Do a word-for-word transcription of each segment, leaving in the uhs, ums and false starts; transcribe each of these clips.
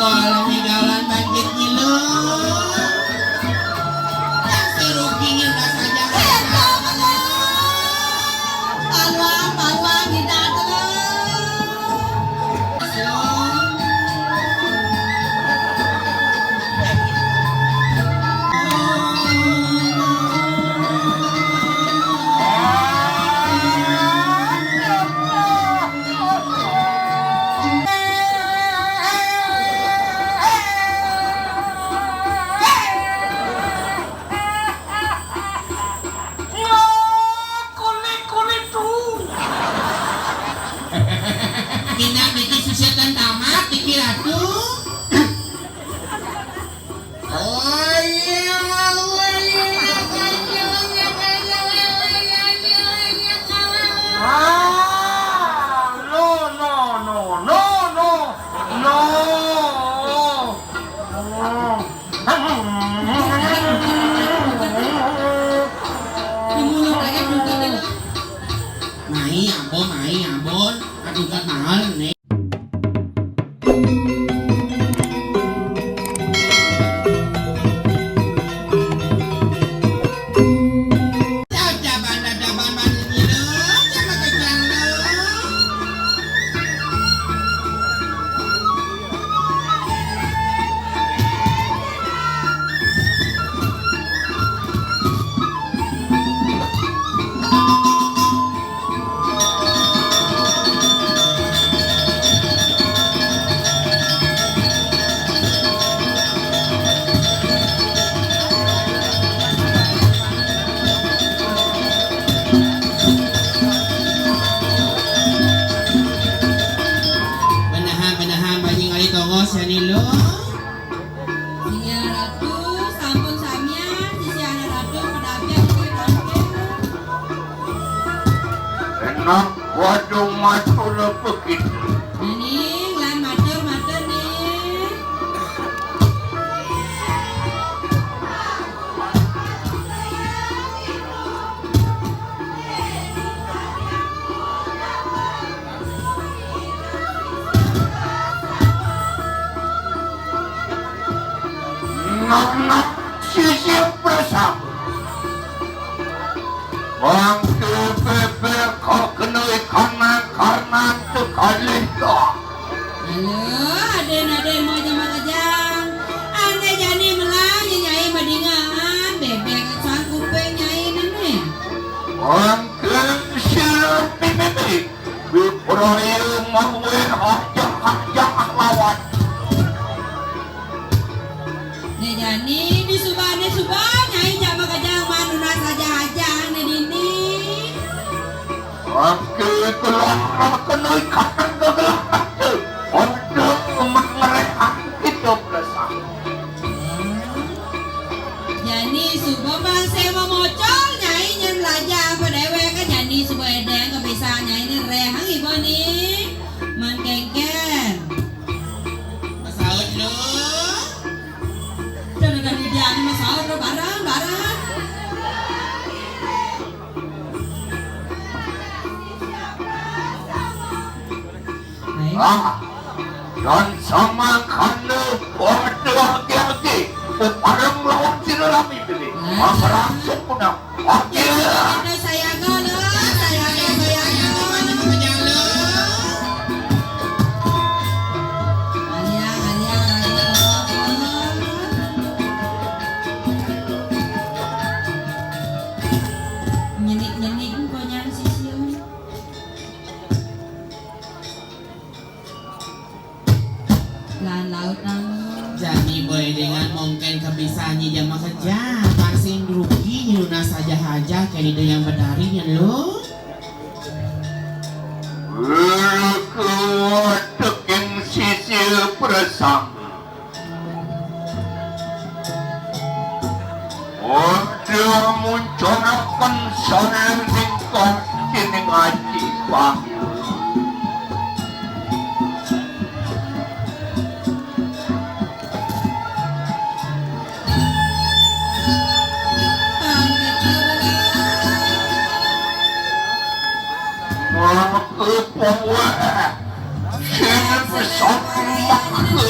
Kalau migalan banjir nyilu, yang si Ruki ngilu saja. Paluan, paluan, tidak tuh. Minang niki sesetan tamat niki Ratu. Oh iya, oh iya. Ah, no, no, no, no, no, no. Mai, Ambon, mai, Ambon. Aduh, kan mahal, nih. Benahan, benahan, bajing ari tongos, ya, Nilo. Sisian Ratu, sampun samian, sisian Ratu, pedapnya, pedapnya. Enak waduh matur begitu. Ning, lan matur, matur, ning. Nang sisi bersama. Bangke bebek kok kena ikan nang karena sekali dah. Halo, aden-aden mau jama kejang. Ane jani melang, nyai madingaan, bebek sang kuping nyai nene. Bangke sila mimimi. Bipraya mawe aja-aja lawan. Né jani di subane suba nyai jak makejang manunas aja-aja né dini. Angke kelara kenoi kakang gegelah ate. Orde mengerehan hidup lesang. Jani suba mangse mamocol nyai nyen lajah apa dewek kan jani suba edeng kepisah nyai ni rehang iba ni. Man kengken. Masaut lu. Jangan kan dia ni masaut lu barang, barang. Ah, dan sama kanda pada agi-agi, parang lawan sira lami pilih. Mamerang sempurna. Oke. Aduh, sayaga, lo. Sayaga, sayaga. Alia, alia, alia. Nyenik-nyenik, konyan sisiun. Lan laut nang. Jani boy dengan mongken kepisah nyi jama kerja. Pang sing rugi nyi lunas aja-aja kaya ida yang bedari nyen lo. Lekuat teking sisil bersama. Orde muncoraken sané ringkah sining aji panggih. Maka paweh sing bisa maka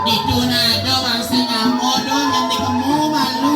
Itu nado bangsa nyamo do nang dikemu malu.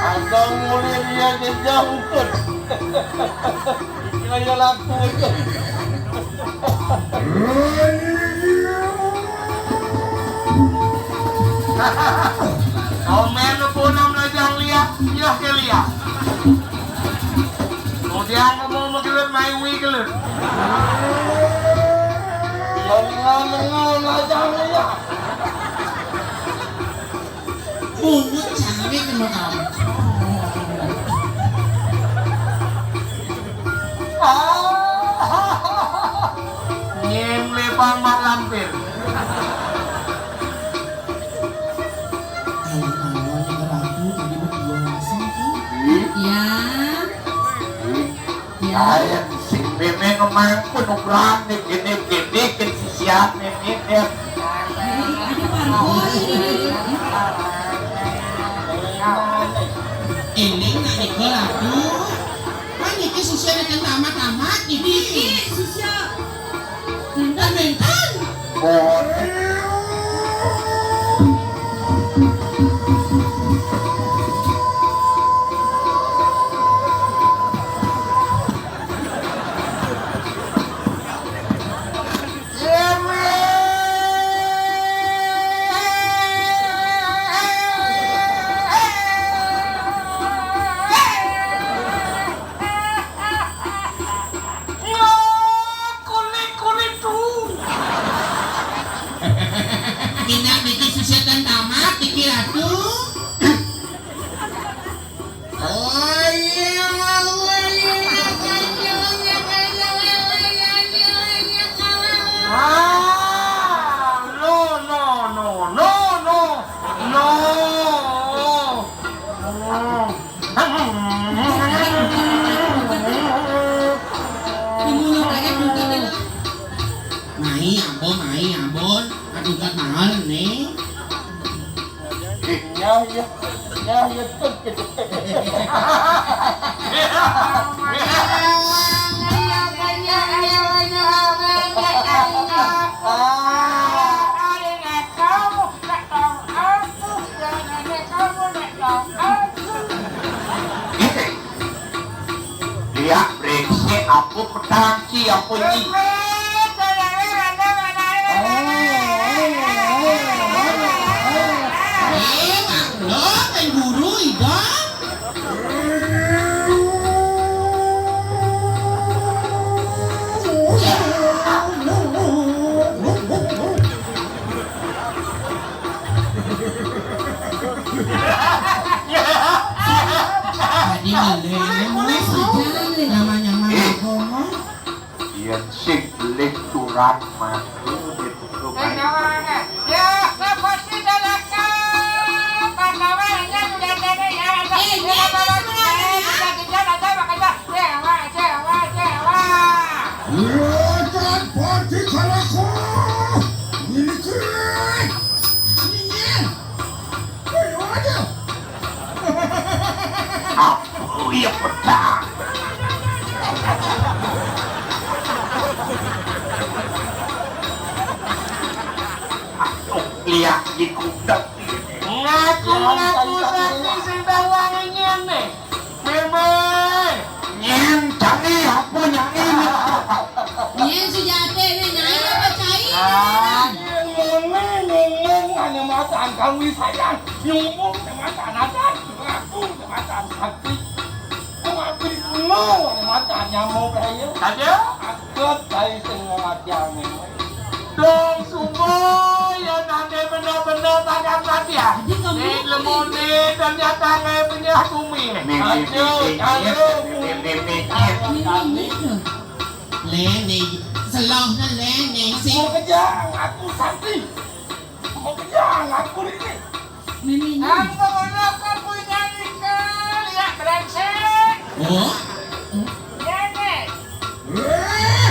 Asal mulai dia jejak ukut. Kaya laku aja. Komen pun nak belajar lihat, lihat ke lihat. Kemudian kamu mau gelut, main wii gelut. Yang ngomong belajar lihat. Bungut canggih sama kamu. Nyem lepang mak lampir. Ayan, sing mémé ngemampun ugrang nih, gini-gini, gini sisian mémé, ya. Ini nak Nikola tuh. Kan niki sisian yang tamat-tamat, niki. Niki sisian. Bentar, bentar. Kulit-kulit tuh. Minang niki sisian tamat, niki ratu. Oh iya, oh iya, iya. Ah, no, no, no, no, no, no. Mai, Ambon, mai, Ambon. Aduh, kan mahal nih. Ya, ya. Ya, ya, betul, betul. Dia brengsek, apa petang ki, apa ni? Eh, Mang Lo, main guru, Iga. Jadi ngalih, namanya mana? Yén sing beli turan mati ditutup. Rajan Pati Kalako. Ini keren. Ini. Ayo aja. Aku ya pedang. Aku lihat di kudang. Ngaku-ngaku sakti sing tau wangi ngene. Mémé. Nyén cai apa nyai? Nyén sujati né nyai apa cai? Ah, nyén ngomong ana matan kang wisayan. Nyomong ana matan atan. Ngaku ana matan sakti. Ngaku semua ana matan nyamuk aja. Aja. Akut cai sing ngomong. Dong sungguh ya nanti bener-bener badan mati ya. Jadi kamu Nih lemone ternyata kayak benyah bumi. Aduh, aduh. Ini tuh. Lene, selohnya Lene sih. Mau kerja aku sakti. Mau kerja aku ini. Mimi. Aku udah kamu nyari ke lihat brengsek. Oh. Iya, Nek. Eh,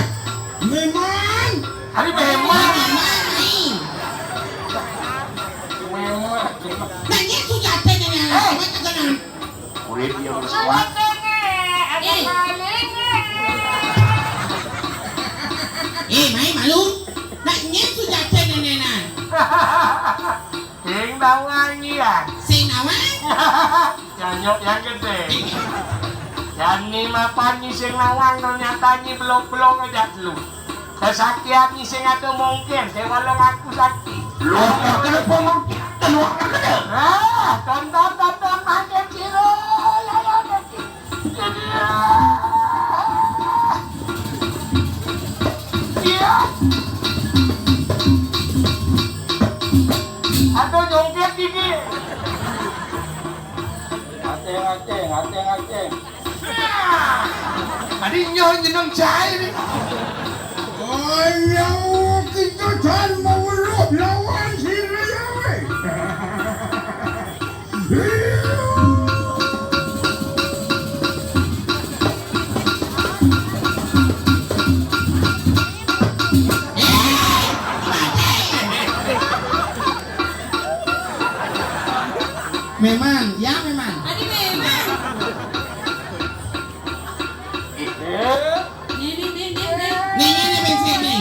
memang. Hari memang. Memang. Memang. Nah, ini tuh jatuhnya nih, anak. Eh. Cuma tegenan. Kulit yang suat. Ada Eh. malingnya. Eh, main malu. Nah, ini tuh jatuhnya nih, nah. Sing nawang iya. Sing nawang? Nyanyok yang gede. Yang ni mapan ni sing nawang, ternyata ni belok-belok aja dulu. Kesaktian ni sing ada mungkin, sing walau ngaku sakti. Lu kenapa mungkin? Keluar gede. Ah, tonton, tonton, makin kilo. Ya, ya, makin. Iya. Aduh, jongkét gigi. Aceng, aceng, aceng, aceng. Tadi nyoh jeneng jahe nih. Ayo kita dan mau lawan si Raya. Meman, ya Meman. Adi Meman. Nih, nih, nih, nih, nih. Nih, nih, nih, bénsin nih.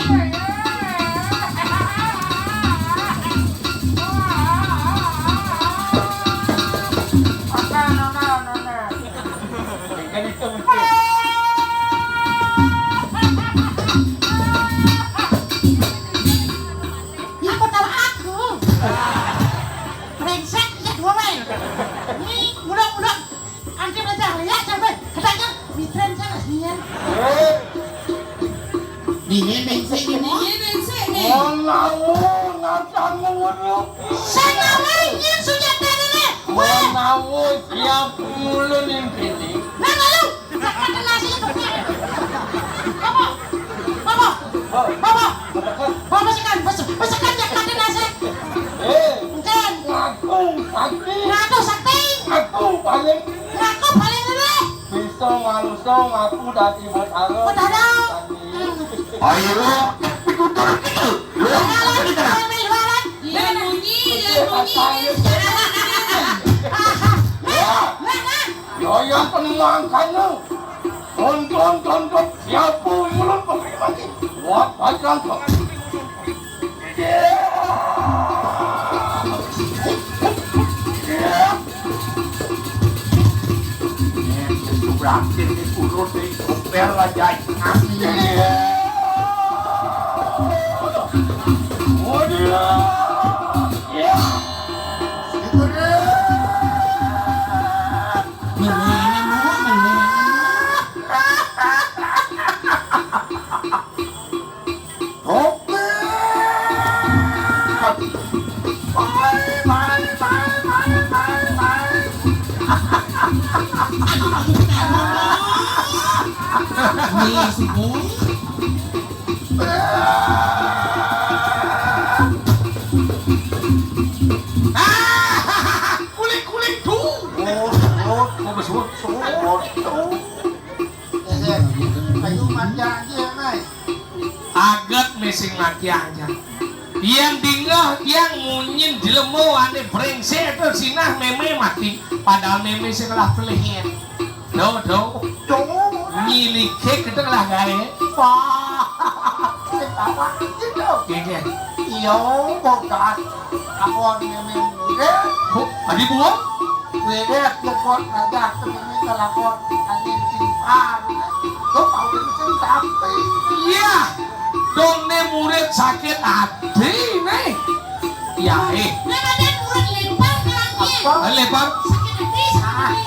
Aku tahu aku. Brengsek, ya dua wé. Nih, udah, udah. Anjir aja, ya, sampai. Katanya, mitren saya, nian. Nih, bénsin nih, Mo. Nih, bénsin nih. Mau nawu, ngacan nguruk. Saya nawarin, nian, senjata ini. Wah. Mau nawu, siap mulu nih, ini. Nah, lalu. Makan nasi itu. Apa? Apa? Apa? Apa sekan? Bes-, besekan ya makan nasi. Eh, Encan. Ngaku sakti. Ngaku sakti. Ngaku paling. Ngaku paling ini. Bisa manusia ngaku dadi Betara. Betara. Ayo, dikutur gitu. Kalau di luaran. Dia munyi, dia munyi. Nah, nah, nah. Yoyo tenang kamu. Tonton, tonton, siapa yang belum mati? Wah, pacan kok. Berarti ini urut nih, super lah, jai. Waduh. Ya. Meneh, Mo, meneh. Oke. Bye, bye, bye, bye, bye, bye. Aduh, aku ketawa. Iya, si Boy. Ah, kuling-kuling tuh. Oh, oh, oh, besul. Oh, oh. Ayo, mati aja, Nay. Aget mé sing mati aja. Yang dingeh, yang munyin jelema ané brengsek to sinah mémé mati. Padahal mémé sing lah pelihén. Do, do. Do. Nyilike kita lah gaé. Wah. Sing apa gitu? Gege. Iya, bogas. Aku mémé murid. Bu, tadi buang? Murid, ya, kok ngajak mémé ke lapor. Angin timpal. Tuh, mau sing sampai. Iya. Dong né murid sakit hati nih. Ya, eh. Nah, ada murid lempar ke langit. Apa? Eh, lempar. Sakit hati, sakit hati.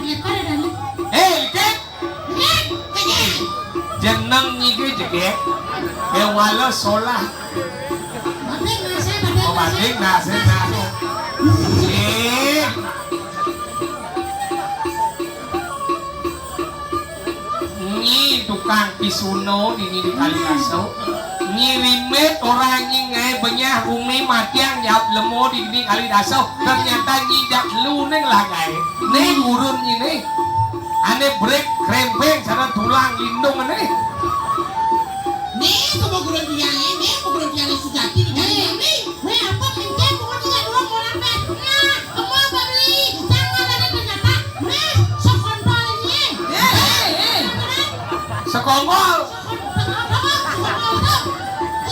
Lempar ada lu. Eh, dikit. Dikit, dikit. Jeneng nyige jegek. Ya wala solah. Batik nase, batik nase. Oh, batik nase, nase. Eh. Nyi tukang pisuno dini di Kalidaso. Nyi rimet orang nyi ngaé benyah umi matiang jawab lemo di dini Kalidaso. Ternyata nyi jak lu ning lah gaé. Ning urun nyi nih. Ané brek krempeng sana tulang lindung ané. Nih, coba gurun tiang ini, gurun tiang sujati di kali ini. Wé, apa pencet pokoknya dua mau lambat. Nah, kamu apa beli? Jangan ada ternyata. Nah, sok kontol ini. Eh, eh, eh. Sekongkol. Sekongkol tuh.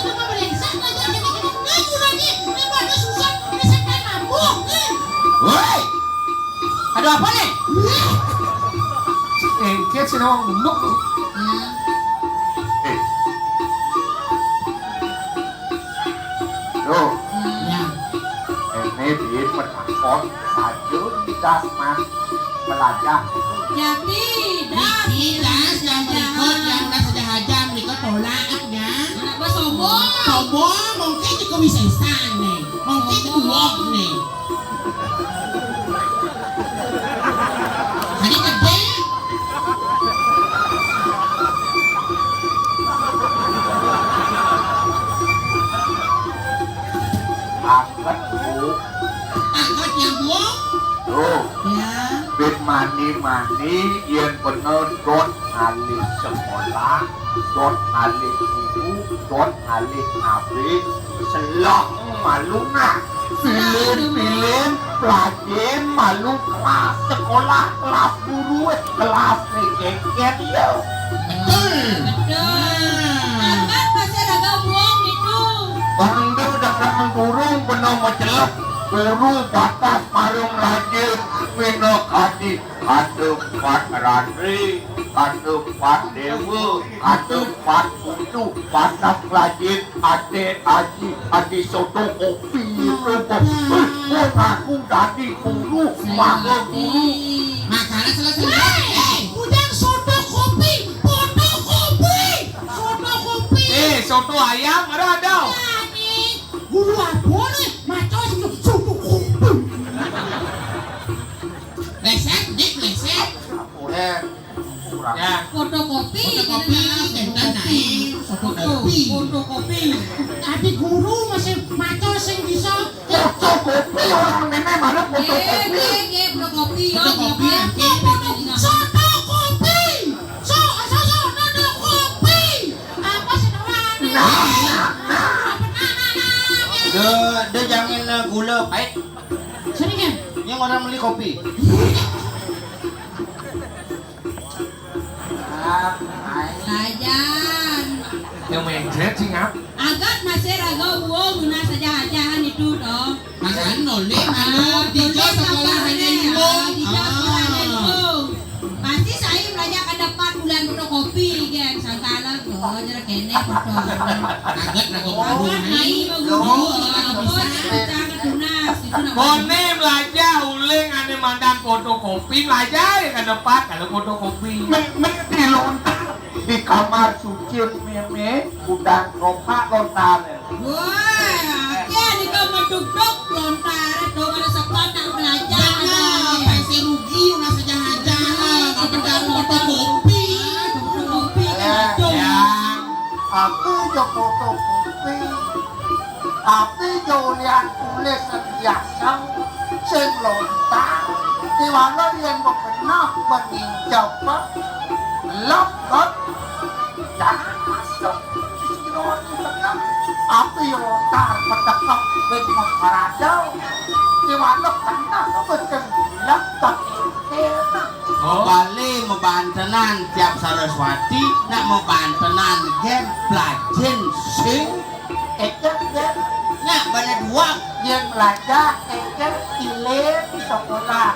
Ini mah brengsek aja, ini, ini. Nah, gurun ini, ini pada susah, ini sampai mabuk, nih. Woi. Ada apa nih? Engké sih nawang unduk. Eh. Yo. Ya. Ini biar menakon saja di dasman belajar. Jadi, dah. Ini das yang berikut, yang das ada hajar, berikut tolak ya. Anak gua sombong. Sombong, mungkin juga bisa nih. Mungkin buok nih. Tadi gedé. Angkat, Bu. Angkat ya, Bu. Tuh. Ya. Bit mani-mani, yén bener dot ngalih sekolah, dot ngalih ibu, dot ngalih ngabé, selah malu nah. Pilih, pilih. Pelajin malu kelas sekolah, kelas guru, eh, kelas nih jengket ya. Betul. Betul. Angkat pasir agak buang itu. Bangda dagang guru bena macelep. Guru batas marung lajin mina kadi. Ada empat rani, ada empat dewa, ada empat kutu, batas pelajin, ada aji, ada soto kopi itu kok. Eh, kok aku tadi guru, maka guru. Makanan selesai. Hei, udang soto kopi, foto kopi, foto kopi. Eh, soto ayam ada ada. Guru apa nih? Maco sing soto kopi. Leset, dik, leset. Aku, eh, kurang. Ya. Fotokopi, fotokopi, kita fotokopi. Fotokopi. Fotokopi. Tadi guru masih maco sing bisa. Fotokopi orang nenek mana fotokopi? Nggih, nggih, fotokopi, ya. Fotokopi, ya. Fotokopi. Soto kopi. So, so, so, fotokopi. Apa sih namanya? Nah, nah, nah. Apa namanya? Deh, deh, jangan, eh, gula pahit. Sini kan? Yang orang beli kopi. Sajan. Yang mencret sih ngap. Agat masih raga buang guna saja-ajahan itu toh. Makan nolih malu tiga sekolah hanya lima. Tiga sekolah hanya lima. Pasti saya belajar kada empat bulan fotokopi kan, sangkala kok, jera kene foto. Agat nak baru. Agat mai baru. Apa kita tunas, itu nak. Kone belajar uling ane mandan fotokopi, belajar ya kada empat kalau fotokopi. Me, me di lontar di kamar suci meme, udang ropak lontar. Wah, aki nika meduk-duk lontar, do kada sepat nak belajar. Jangan, pasti rugi, ulah saja aja. Apa dah fotokopi? Fotokopi, ya. Aku jo fotokopi. Tapi jo ulian tulis biasa sing lontar. Diwalo yen bebenah beninjau lok. Jangan masuk. Sing kira wani tengah. Api lontar pedekep ben mengkaradau. Di mana kena kebenceng bilang tak enak. Oh. Bali mebantenan tiap Saraswati, nak mebantenan gen pelajin sing. Ejen gen. Nak bana dua. Yen belajar, ejen pilih sekolah.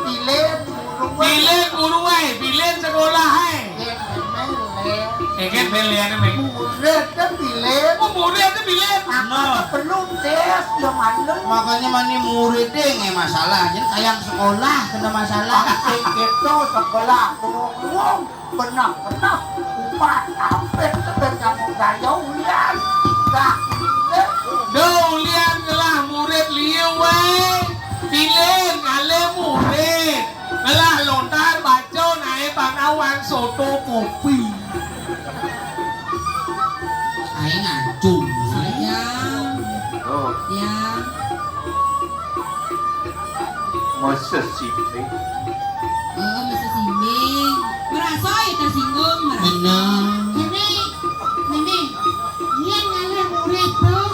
Pilih guru. Pilih guru, eh. Pilih sekolah, eh. Yen pilih. Ejen pilih anu, eh. Murid kan pilih. Oh, murid kan pilih. Nah. Perlu tes, ya mana? Makanya mani murid deh nggak masalah. Jadi kayak sekolah kena masalah. Sing gitu sekolah, guru-guru. Benah-benah upat apit tebet nyamuk daya ulian. Dah. Do ulian ngelah murid liu wae. Pilih ngalih murid. Ngelah lontar baca nae panawan soto kopi. Ae ngacung. Sayang. Oh. Ya. Masa sini. Oh, masa sini. Merasa ya tersinggung, merasa. Benar. Nenek, nenek, dia ngalih murid tuh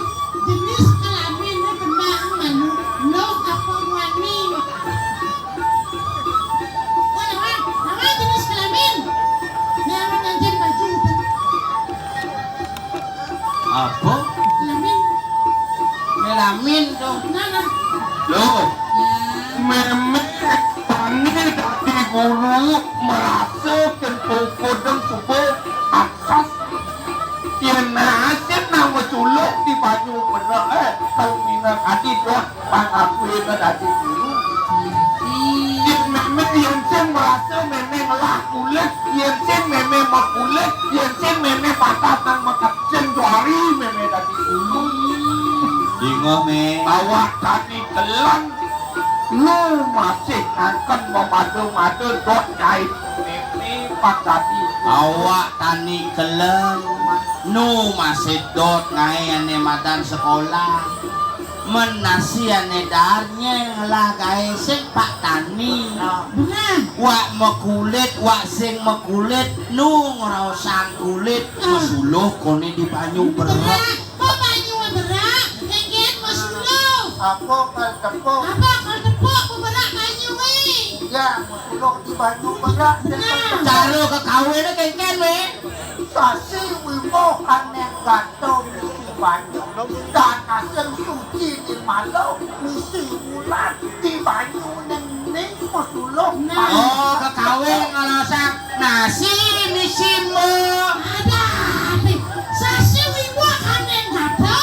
jenis kelamin lu kena malu. Lo apa wani? Oh, lawan, lawan jenis kelamin. Lawan anjing baju itu. Apa? Kelamin. Melamin tuh. Nah, nah. Loh. Ya. Meme tani dadi guru merasa kentu kodeng subuh atas. Yen nasib nang meculuk di banyu bener, eh, tau mina kadi doh. Pang aku iku dadi guru. Yen meme yen sing merasa meme ngelah kulit, yen sing meme mekulit, yen sing meme patah nang mekecen jari meme dadi guru. Dingoh, Me. Awak tani keleng, lu masih ngangken memadu-madu dot nyai meme pas dadi. Awak tani keleng, nu masih dot ngae ane madan sekolah. Men nasi ane dar nye ngelah gae sing pak tani. Benar. Wak mekulit, wak sing mekulit, nu ngraosang kulit, ah, mesuluh kone di banyu berak. Berak. Kok banyu berak? Enggen mesuluh. Apa kal tepuk? Apa kal Suluh di banyu berak. Cara kekawiné kéngkén, wé. Sasi wimbo ané gato misi banyu. Dan asing suci nirmala misi wulan di banyu ning ning suluh. Oh, kekawin ngerasa nasi misi mo. Ada api. Sasi wimbo ané gato.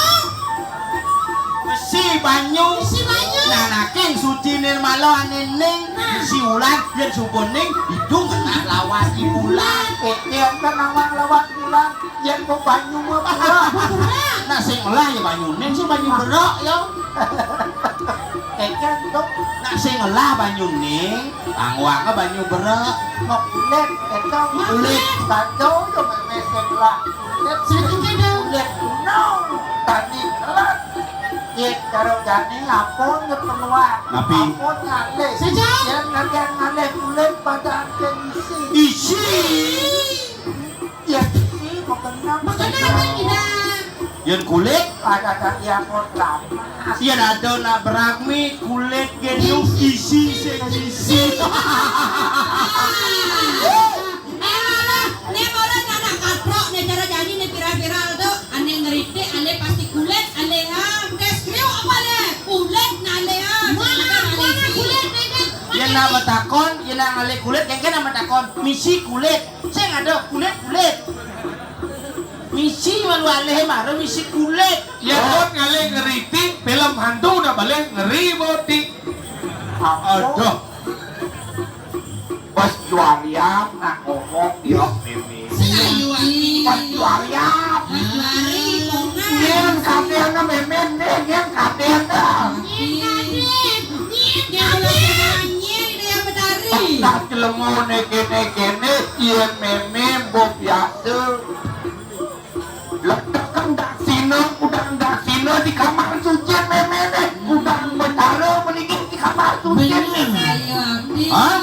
Misi banyu. Misi banyu. Nanaking suci nirmala ané ning. Nah. Misi wulan, yén subuh ning, idu kena lawan i wulan. Éh, yén kena lawan wulan, yén kok banyu mah berak. Nah, sing ngelah ya banyu ning, sing banyu berak ya. Éh, yén tuh. Nah, sing ngelah banyu ning, tangguhanga banyu berak. Mau kulit, éto. Kulit. Kacau yo mémé sing ngelah. Kulit. Sakit, Kak. Kulit gunung. Tani kelat. Yén cara jani ampun keperluan. Napi? Ampun ngalih. Saja. Yén ngalih, ngalih kulit badan ké isi. Isi. Yén isi makenang. Makenang, Kidang. Yén kulit? Ada tadi ampun lama. Yén ada nak berami kulit gendong isi sing isi. Éh, malah, né malah anak kaprok, né cara jani, né viral-viral to, ané ngeritik, ané pasti kulit, ané ha, tes kriuk apa lé? Kulit, nah, ané ha. Mana, mana kulit, né, kan? Yén nak matakon, yén nak ngalih kulit, kéngkén nak matakon, misi kulit. Sing ada kulit-kulit. Misi malu alih mara misi kulit. Yén kok ngalih ngeritik, film hantu udah balik ngeri botik. Aduh. Bos Juarian nak ngomong, yo, Mimi. Bos Juarian. Nyén kadén, Mimi, nih, nyén kadén dah. Nyén kadén, nyén kadén. Entah jelema né kéné-kéné, yén Mimi mbok biasa. Letakkan daksina, udah daksina di kamar suci mémé né. Udah betara meninggi di kamar suci né. Bener, ayo, Abdi. Hah?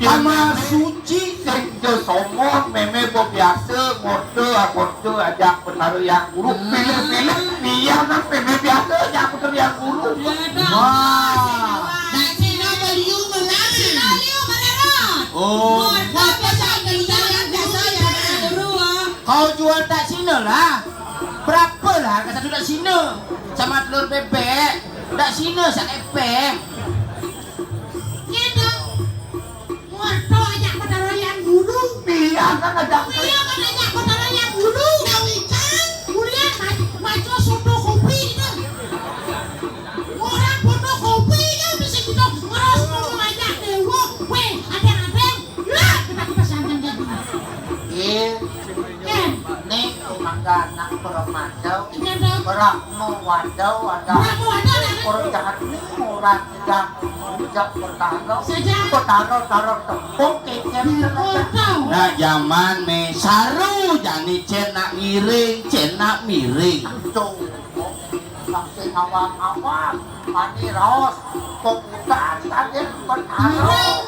Kamar suci. Sing jo sombong, mémé bo biasa ngorta, ngorta ajak betara Hyang Guru. Hmm. Pilih-pilih, dia kan mémé biasa ajak betara Hyang Guru. Wah. Daksina beliau mana? Daksina beliau mana? Oh. Ngorta biasa, beliau yang biasa, ya, guru, ah. Kau jual daksina lah. Berapa lah harga satu daksina? Sama telur bebek, daksina sakepeng. Iya dong. Ngorta ajak betara Hyang Guru. Iya kan ajak. Iya kan ajak betara Hyang Guru. Tahu ikan, kuliah ma-, maco soto kopi itu. Orang foto kopi kan bisa kita ngeros ngomong ajak dewa. Weh, ada-ada. Lah, kita kita santai jadi. Iya. Nih, mangga anak peremajau. Iya, dong. Brahma wadau ada. Brahma wadau ada. Orang jahat nih, orang tidak, tidak bertaruh. Saja. Bertaruh, taruh tepung, kayaknya. Nah, zaman me saru, jani cén nak ngiring, cén nak miring. Tuh, sampai awam-awam, mani raos, pembukaan tadi bertaruh.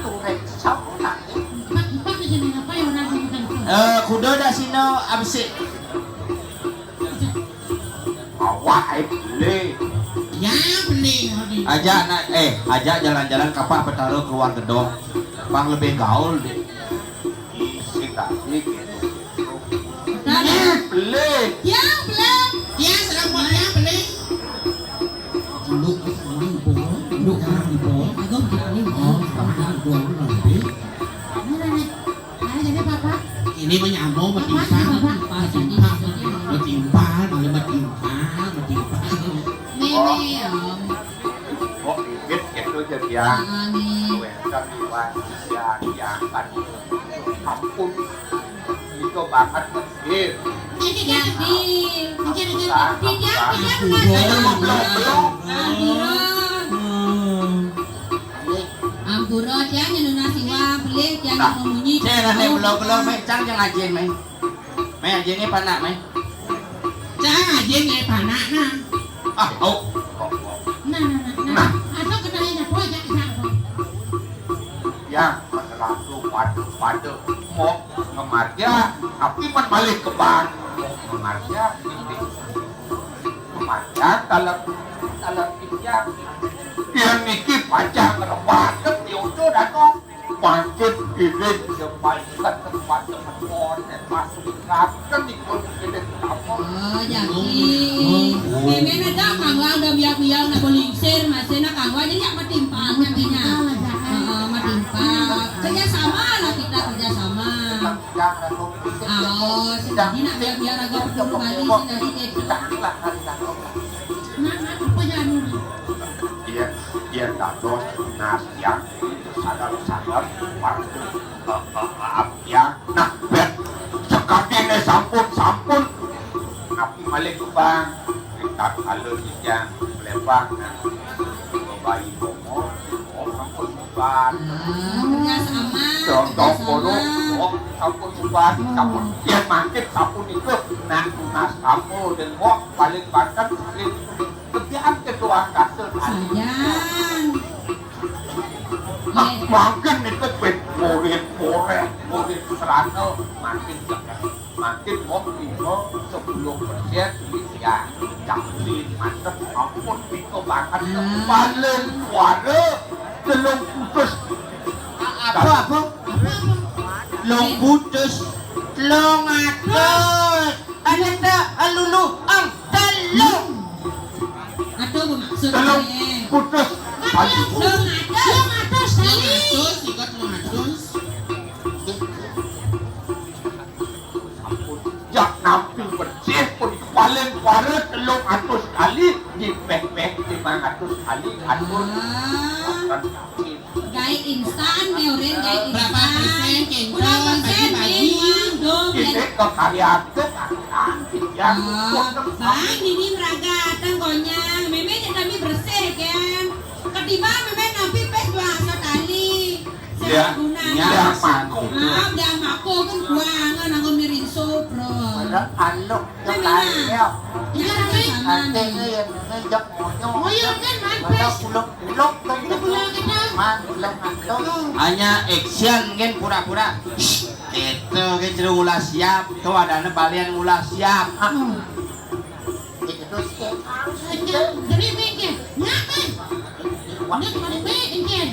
Tuh, rek, sabu nanti. Empat, empat aja nih, apa yang orang sini kan? Eh, kuda daksina abesik. Awak, eh, beli. Ya, beli, beli. Ajak nak, eh, ajak jalan-jalan kapah betara keluar gedong. Pang lebih gaul deh. Isi kasih gitu. Beli. Ya, beli. Ya, serapot ya, beli. Induk, induk, induk, induk. Oh, induk, induk. Mana nih? Mana jadi, Papa? Ini menyambung, Papa, metimpang, Papa. Metimpang, metimpang, malah metimpang, metimpang. Mémé, Om. Kok bibit gitu jadi ya? Jangan nih. Wénten iwak, ya, diangkat. Ampun. Itu banget, Gil. Jadi, jadi. Ampura, ampura. Ampura. Ampura, tiang nyenunas iwak, pelih, tiang. Nah, nyemunyi. Cék, nah, né, oh, belum, belum, méh, cang, cang ajin, méh. Méh, ajin né panak, méh. Cang, ajin né panak, nah. Ah, oh. Nah, nah, nah, nah. Nah. Atau kena ini, apa, ya, ya, apa? Ya, kena langsung pada, pada. Mau ngemarja, tapi man malih ke bar. Mau ngemarja, ini. Ngemarja, kalau Kalau titiang, yén niki pacang ngrebat, ya udah datang. Mangkin iring ya paikat tempat telepon, pas surat, kan ikut iring apa? Oh, jadi. Mémé ada Kang Wang, ada biak-biak, nak belingsir, masih nak Kang Wang, jadi apa timpal nantinya? Heeh, matimpal. Kerjasama lah kita, kerjasama. Yang rasa Oh, sing dadi nak biar-biar agak perlu bali, sing dadi dadi. Nah, nah, apa ya anu? Iya, iya, dados nasihat sadar-sadar, eh, eh, eh, ya. Nah, bet sekadine sampun, sampun. Napi malih kembang? Tatkala titiang mlebah, nah, bayi bongo, oh, sampun subat. Ah, kerjasama, Contoh kerjasama. Kono, oh, sampun subat, sampun. Yén mangkin sapunika, nah, tunas kamu dan wong paling banter, paling kebian ketua kasut. Sayang. Nah, mangkin niku pit murid, murid, murid serana, mangkin jangan. Mangkin wong lima sepuluh persen ya, jamin mantep ampun pika banget. Ah. Paling suara telung putus. Apa, apa? Telung putus. Telung atus. Ada tak lulu ang telung. Aduh, maksudnya. Telung putus. Telung atus. Telung atus, ikut telung atus. Sampun. Jak nampi bersih pun paling parah telung atus kali, dipéh-péh limang atus kali, ampun. Ah. Makan sakit. Gaé instan, Méorén, gaé instan. Berapa persen, Cénten? Berapa persen, bagi-bagi? Ini kekarya tuh, kan, ya. Oh, Bang, ini meraga, tang gonyang. Mémé nyék kami bersih, kan. Ketimbang mémé nampi pés dua asa tali. Ya, ya, mako. Ah, udah mako kan kuangan anggo mirinso, bro. Ada alok. Ini kan sama nih. Artinya yang ini jak moyo. Moyo kan, Man, ada pés. Pulok-pulok kan. Pulok-pulok kan. Man, pulok-pulok. Hanya action kan pura-pura. Shh, itu kan jero ngulah siap. Tuh ada balian ngulah siap. Ah. Itu sih. Aja, dari mikir. Nggak, Man. Wah, ini mana, Man, mikir?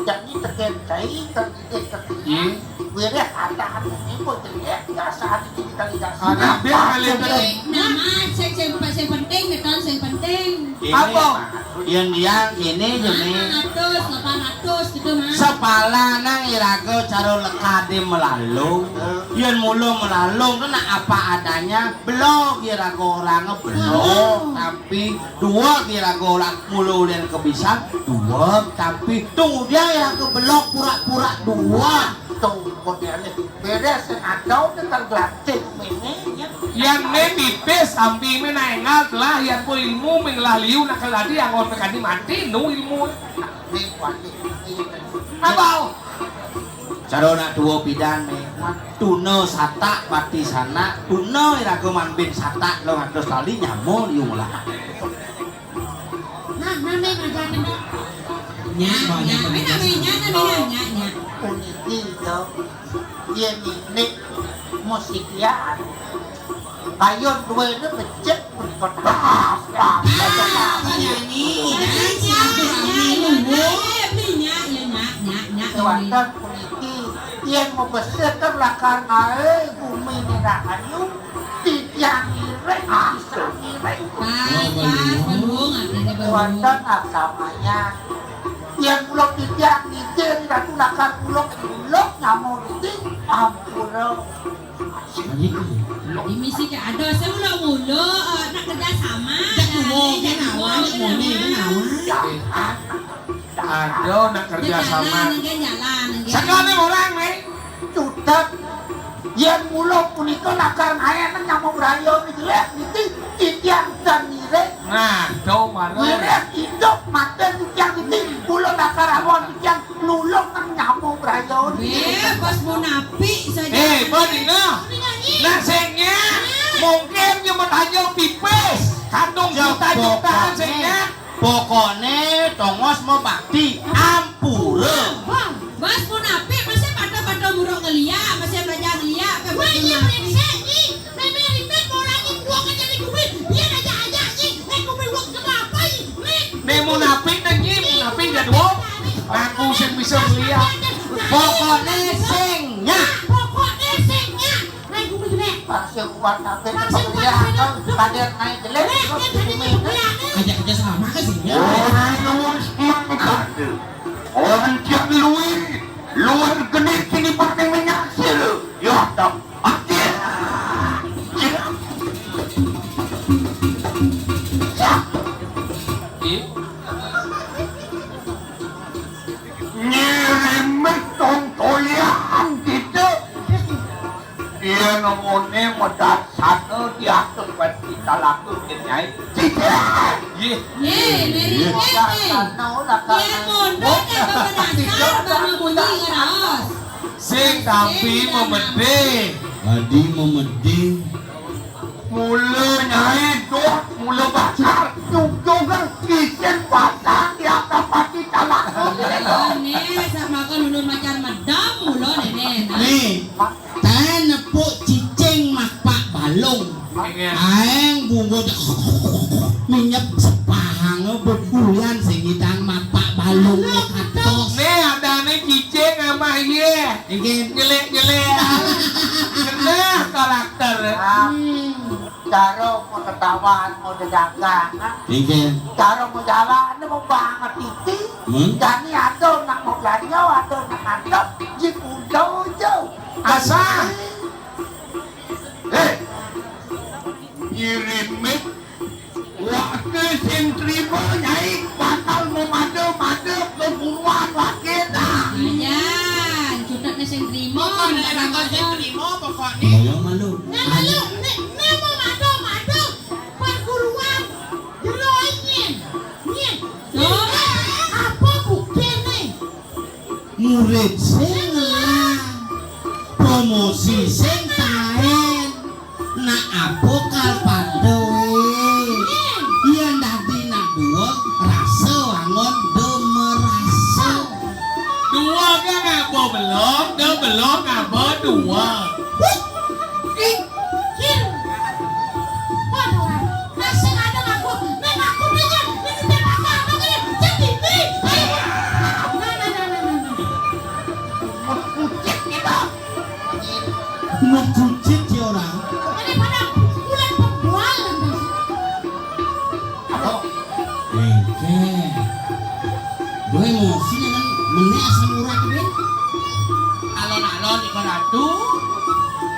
Jadi terkentai, terkentai. Hmm. Wirid ada anu niku jelek, biasa anu digitalisasi. Anak dia kali itu. Nama sing, sing, sing penting, gitu, sing penting. Apa? Yang dia ini, ini. Lima ratus, delapan ratus gitu, Mas. Sepala nang iraga cara lekade melalung. Yén mula melalung kena apa adanya, belog iraga orangé belog. Tapi dua iraga ora mula ulian kebisan, dua tapi tunggu dia iraga belog pura-pura dua. Tuh, modele. Beda sing ada udah tergelatik ini, ya. Yang ne pipis sampai me naengal telah yang pun ilmu mengelah liu nak keladi anggon kadi mati nu ilmu. Nih, wajib. Abau. Cara nak dua pidan me. Tuna satak pati sanak, tuna iraga mambin satak lo ngatus tali nyamul yung lah. Nah, nami kerja kena. Nya, nya, nami, nami, nya, nami, nya, nya, nya. Puniki yo, yén ninik musik ya. Kayun duwéné becik punika. Ah, penyanyi, ya, silaturahmi, luhur. Nya, nya, nya, nya, nya. Kéwanten puniki, yén mabesik kan lakar ngaé gumi nirakayu, titiang ngiring, bisa ngiring. Pas, pas, Bandung, artinya Bandung. Kéwanten asamaya. Yén kula titiang ngiring, Ratu lakar kula, kula nyamur iki, ampura. Ini sih kayak ada, saya mula-mula, eh, nak kerja sama. Cak tuwo, kan awal, cak mone, kan awal. Ada nak kerja sama. Jalan, kan jalan, kan. Sakane orang, nih. Cutet. Yén mula punika lakar ngaé nang nyama braya niki, niki titiang dan ngiring. Nah, do mara. Ngiring hidup mati titiang niki, kula lakar awon titiang Lulung nang nyamuk rayon. Eh, bos munafik saja. Eh, bos dina. Nah, sing nya, mungkin nyemet aja pipis. Kandung juta-jutaan sing nya. Pokoknya tongos mau bakti. Ampura. Bang, bos munafik masih pada-pada muruk ngeliat, masih belajar ngeliat. Wah, iya, brengsek, nih. Memang ribet, mau lagi buang aja di kubur. Biar aja, aja, nih. Eh, kubur buang ke apa, nih? Aku sing bisa ngeliat. Pokoknya sing nyak. Pokoknya sing nyak. Nah, iku gedhe. Pak sing kuat kabeh. Pak sing kuat kabeh. Kadang naik jelek. Aja kerja sama ke sini. Orang yang mengkade. Orang yang luwih. Luwih gede sini pakai minyak sih lu. Ya, tak. Oke. Ngirimé tong toyan gitu. Dia nemone medasane diatur buat kita laku nyai. Tidak. Yeh. Yeh, dari Iya. Sana lah. Dia mondok ya, Bapak Dasar, Bapak Bunyi ngeros. Sing tapi memedhe. Tadi memedhe. Mula nyai dot, mula bakar, jujur kan, isin pasang di atas pati calak. Ini sama kan ulun macan medam mula nenek. Nih, teh nepuk cicing mapak balung. Aeng bungkut minyep sepahang bebulan sing ngidang mapak balung katos. Nih, adane cicing sama iye. Nggih. Nyelik-nyelik. Genah karakter. Hmm. Cara mau ketawa, mau dagang, ah. Nggih. Cara mau jalan, mau banget titi. Hmm? Jani ada nak mau belanja, ada nak ngadep, jip udah jauh. Asa. Hei. Ngirimit. Waktu sing trima, Nyai bakal memada-mada keguruan wakil dah. Ayan, cudetne sing trima. Pokoknya bakal sing trima, pokoknya. Ayo malu. Nah, malu, nek, nek mau mada-mada perguruan, jero nyen, nyen. Tuh. Eh, apa buktine? Murid sing ngelah, promosi sing kaen. Nak apa kal padha wae? Yen dadi nak dua, rasa wangun demerasa. Dua kan ngaba belum, de belum ngaba dua. Ih, kir. Waduh, masih ada aku. Nek aku dengar, nek kita bakal ada kali. Jadi, nih. Nah, nah, nah, nah, nah, nah. Kucing kita. Mengkucit ya orang. Ini pada bulan pembualan. Aduh. Engke. Gue emosi dengan menek asam urat ini. Alon-alon iku ratu.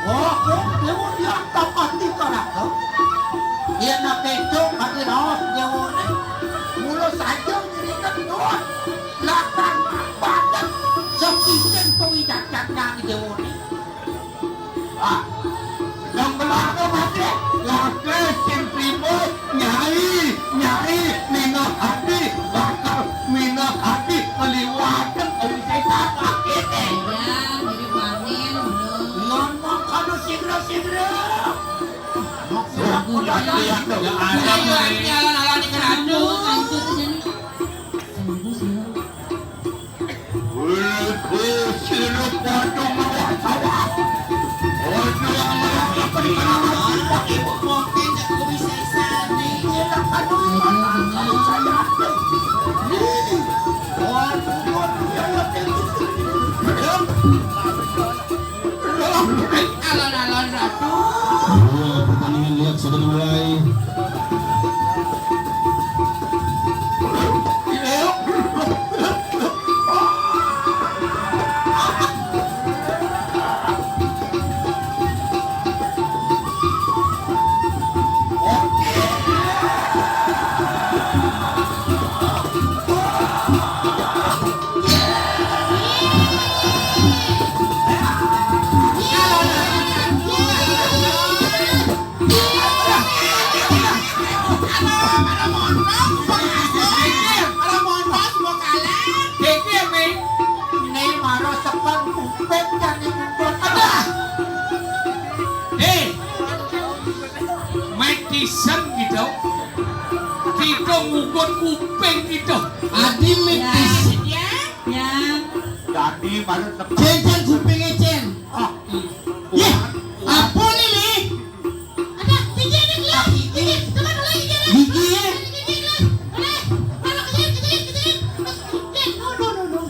Oh, oh, dewa dia dapat di karaka. Yen nak kencok kaki raos dewa ne. Mula saja nyerikan doang. Lakar banget. Sepisan pengicat-cat nang dewa ne. Ah, nang belakang masih. Laki sing trimo, nyai, nyai, minah hati, bakal minah hati, ngeliwatin om setan laki ne. Iya, mirip Wamin, bener. Iya, emang kalau sigra-sigra. Maksud aku, ya, ya, ya, ya, ada, ayo, Bang. Nanti alon-alon ikan adu. Ayo, ayo, ayo, ayo. Sembuh, sembuh. Alon-alon, Ratu. Iya, pertandingan lihat sudah dimulai. Ini mara sepeng kuping jani kuping. Aduh. Hei. Medisen gitu. Kita ngugut kuping gitu. Adi medis. Ya. Ya. Jadi mara sepeng. Cen, cen, kupingnya, cen. Ah. Yeh, apa nih, nih? Ada gigi, ada gigi, gigi, teman, mulai gigi, ada. Gigi, ya? Gigi, gigi, ada. Boleh. Kalau gigi, gigi, gigi, gigi. No, no, no, no.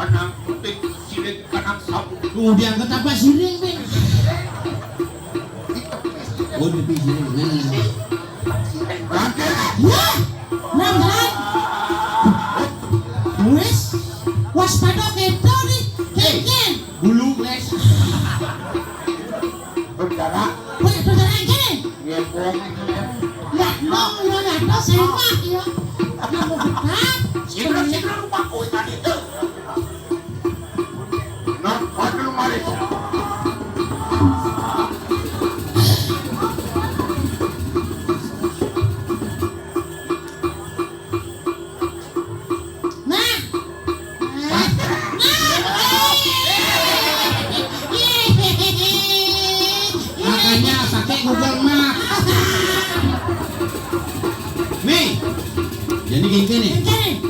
Kanang putik, siling kanang sabon. Tuh, diangkat apa siring, Bing? Oh, di siring. Nah. Bangkit. Wah, nang, nang. Wes, waspada kento nih. Kenken. Bulu, wes. Berdarah. Wes, berdarah, kenken. Ngepong. Ya, no, ya, ya, no, sewa, ya. Kamu betah. Sidra, sidra, lupa kuwi tadi tuh. Nah, waduh, mari. Nah. Nah. Makanya pakai Google Map. Nih. Jadi gini nih. Gini.